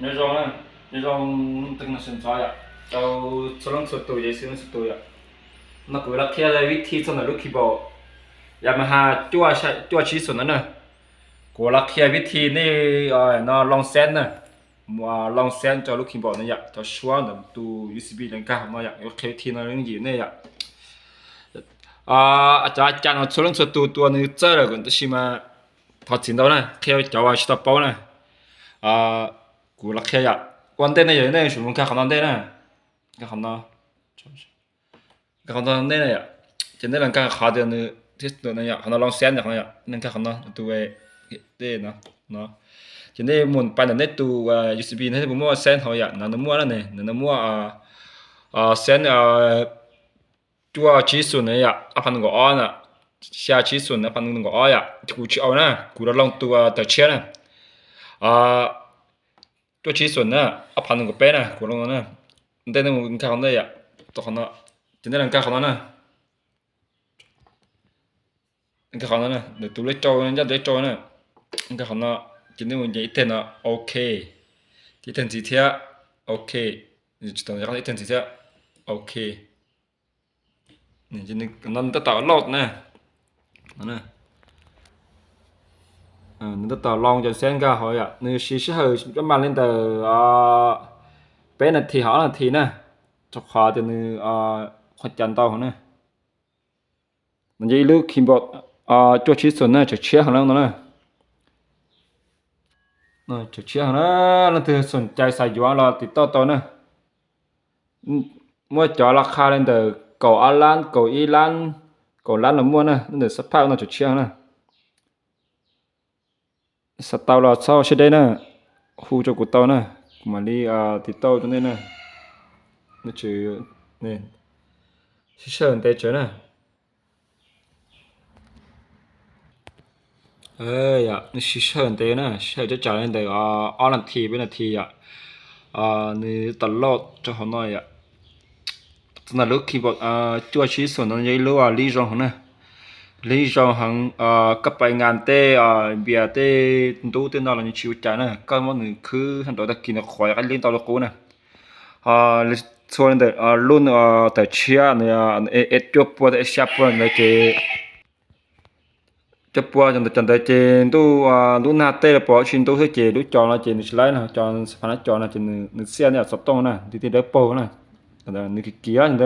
Nyob zoo, nyob zoo, ntawm no sawv ntxov yom, rau txhua leej txhua tus, yog xib leej txhua tus yom. No kuv los qhia vib thi txog ntawm lub keyboard Yamaha cuaj tsib xoom no na. Kuv los qhia vib thi nej no loos send na, loos send rau lub keyboard no yom, cov suab ntawm tus U S B los nkag hauv no yom. Kuv qhia vib thi no yooj yim nej yom. Cov a cas no txhua leej txhua tus tua nws txawj lawm tab sis mas thov txim ntau na, qhia cov uas tsis tau paub na. Kuv los qhia yom, ua ntej nej yog nej yuav tsum nkag qhov no ntej na, nkag qhov no, nkag qhov no ntej na yom. Ces nej los nkag qhov tias nws, qhov no loos send yom, nej nkag qhov no tus no. Ces nej mus pais ntawm nej tus U S B no, nej puas muaj send hauv yom, no nws muaj na ne, nws muaj send cuaj tsib xoom na yom, ob phav nees nkaum ob na, xya tsib xoom ob phav nees nkaum ob yom. Kuv tsis au na, kuv los loos tus tawm tshiab na, cuaj tsib xoom na, ob phav nees nkaum peb na, kuv loos no na. Ntej nej mus nkag qhov ntej yom, qhov no, ces nej los nkag qhov no na. Nkag qhov no na, nws tus lej rau, ncaj tus lej rau na. Nkag qhov no, ces nej mus nyeem ib teg no, ok. Ces ib teg ntxiv thiab, ok. Tsis tau ib teg ntxiv thiab, ok. No nws tab tom load na. Nws tab tom loos cov send nkag hauv yom, nws siv sij hawm coj mag li ntawm peb nas this hov ob nas this na, rau qhov tias nws qhuav cas ntau hauv na. No yog ib lub keyboard cuaj tsib xoom na, tseem tshiab heev na no na. Tseem tshiab heev na, leej twg xoom cai xav yuav los tiv tauj tau na. Muaj cov laj qha li ntawm kaum ob lab, kaum ib lab, kaum lab los muaj na, ntawm xab phaj no tseem tshiab heev na. Xav tau los txhob siab deb na, hu rau kuv tau na, kuv mam li tiv tauj rau nej na. Siv sij hawm ntev tsawv na. Siv sij hawm ntev na, sij hawm tsam tsam li ntawm ob nas this peb nas this yom. Nws tab tom load rau hauv no yom. Txog ntawm lub keyboard cuaj tsib xoom no yog ib lub lig zoo heev na. Lig zoo heev, koj pais ngas tej npias tej ntub tej no los nws tsis ua cas na, koj muab nws khwb nrov tag kis nws qhuav qab li ntau li qub na. Txhua li ntawm lub tawm tshiab nws cuaj pua xya pua ntawd ces cuaj pua cov ntawd ces ntuj, lub nag tej los pom tsis ntub xwb ces lub cov no ces nws tsis laib no, cov xab phaj no cov no ces nws xiaj ntawm xov tooj na, nti tej dawb paug na. Nws kim kim ntawd